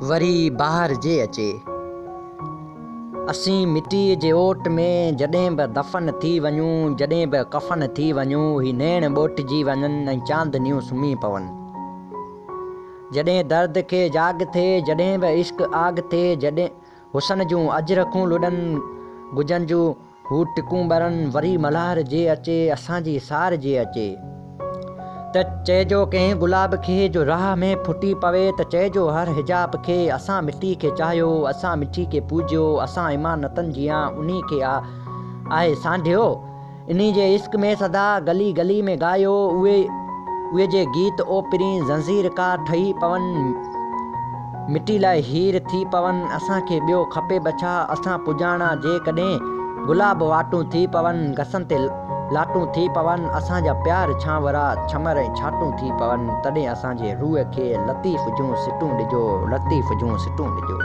وري بهار جي اچي. اسين مٽيء جي اوٽ ۾ جڏهن به دفن ٿي وڃون، جڏهن به ڪفن ٿي وڃون، هي نيڻ ٻوٽجي وڃن ۽ چاندنيون سمهي پون. جڏهن درد کي جاڳ ٿئي، جڏهن به عشق آگ ٿئي، جڏهن حسن جون اجرڪون لڏن، گجن جون هو ٽڪون ٻرن، وري ملهار جي اچي، اسان جي سار جي اچي. ته چئجو ڪنهن گلاب کي، جو راهه ۾ ڦٽي پوي، ته چئجو هر حجاب کي، اسان مٽي کي چاهيو، اسان مٺي کي پوڄيو، اسان امانتن جيان انهي کي آهي سانڍيو. انهي جي عشق ۾ سدا گلي گلي ۾ ڳايو، اهي اهي جي گيت او پرين زنجير ڪا ٺهي پون، مٽي لاء هير ٿي پون، اسان کي ٻيو کپي به ڇا، اسان پڄاڻا جيڪڏهن گلاب واٽون ٿي پون، گسن تي لاٽون ٿي پون، اسان جا پيار ڇانورا ڇمر ۽ ڇاٽون ٿي پون، تڏهن اسان جي روح کي لطيف جون سٽون ڏجو، لطيف جون سٽون ڏجو.